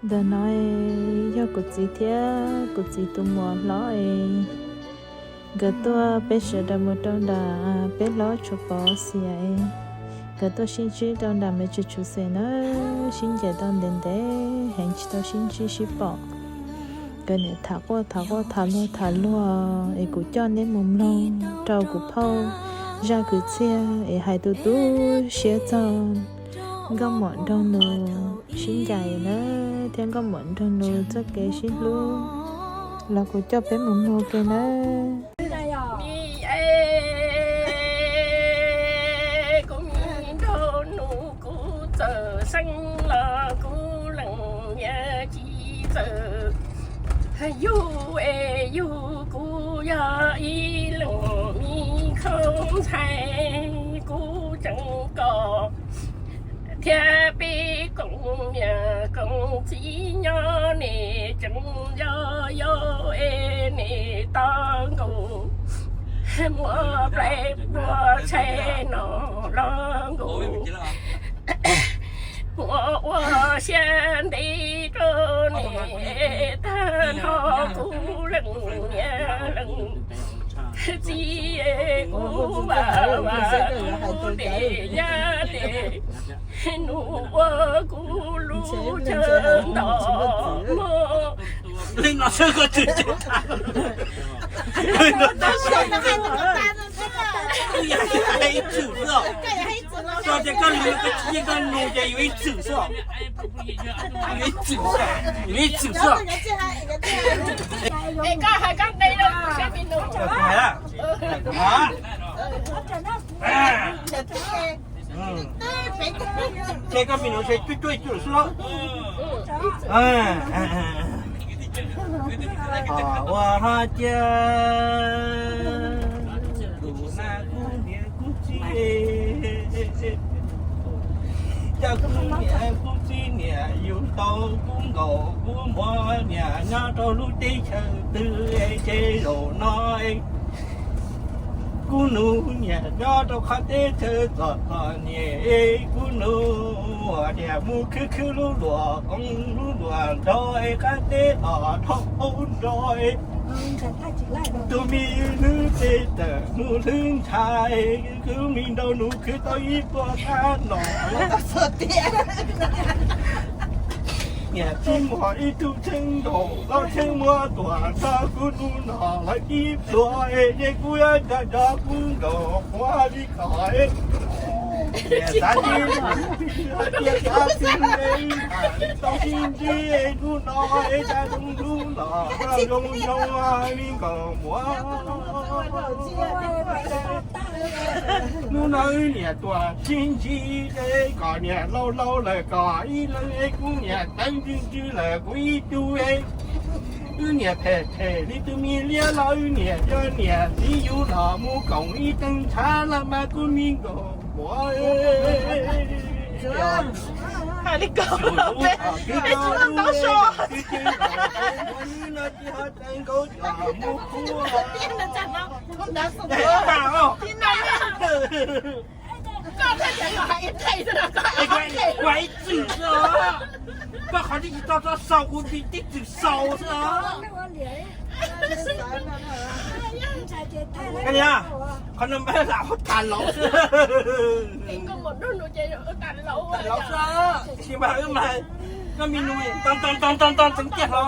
Ntawm no yog kuv txiv thiab kuv txiv tus muam hlob es nkawd tuaj peb sawv daws mus rau nram peb hlob Tshuav Pov Xias es nkawd tuaj sib ntsib rau nram Maiv Tsuas Tshuav Xees na, sib ncaim tau ntev ntev heev tsis tau sib ntsib sib pom. Nkawd niam tham quaj tham quaj tham luag tham luag es kuv coj neb mus mloog rau kuv phauj zaj kwv txhiaj es hais tu tu siab txog nkauj muam nraug nus sib ncaim na thiab nkauj muam nraug nus txoj kev sib hlub los kuv coj peb mus mloog ke nawb. Kuv me nraug nus kuv txawm xeeb los kuv leej niam tsis txawm yug es yug kuv yog ib leeg me khaub ntxhais kuv tseem kom thiab peb koom niam koom txiv nyob nim tseem yog yau es nim tau nkaus muab plaub puas tshais no los nkaus muab ua siab ntev rau nim tag nrho kuv leej niam leej txiv kuv vam vam kuv nim yab nim nus ua kuv lub chaw ntom mog. Leej no sab ko tw, yog ib txwm xwb os. Koj tias koj lus koj tsis yeej koj nug ces yuav ib txwm xwb os. Yuav ib txwm xwb, yuav ib txwm xwb. Es koj hais koj nqe rau kuv seb mi nus. Ces koj mi nus ces cuaj cuaj ib txwm xwb los. Ua hlo cia, kuv na kuv niam kuv txiv, coj kuv niam kuv txiv niam yug tau kuv nkaus kuv muam niam nyob rau lub teb chaws twg ces zaum no kuv nus niam nyob rau qhov teb chaws txom txom nyem, kuv nus niam mus khwv khwv lub luam qoob lub luam nrog qab teb los dhau nrog tus me hlwb teb tawm mus hlwb ntshav, kuv me nraug nus khwv tau ib pluag qab no. Niam tij muaj ib tug tsheej nkaus, tau tsheej muab tuam txog kuv nus no lawv ib pluag, ces kuv yuav coj cov kuv nkaus ua li ko. Niam xav tsis tau tias xav tsis tau sib ntsib hnub no, cas zoo hnub no zoo zoo li nkaus muaj. Hnub no wb niam tuaj sib ntsib, kom niam laus laus lawm kom ib leeg, kuv niam teev ntsws ntsws lawm kuv ib tug. Wb niam phem phem li tus me liab los wb niam yog niam txiv yus los mus koom ib teev ntshav los mas kuv me nkaus muaj. Hais li ko los peb tsis muaj tau so. Ua ib txwm xwb os. Koj qhov tib tsis tau txhob sau, kuv tib txwm sau xwb os. Qhov no mas lam tas laus xwb. Tas laus xwb, tsis mas wb mas koj me nus nto nto nto nto tseev kiag hlo.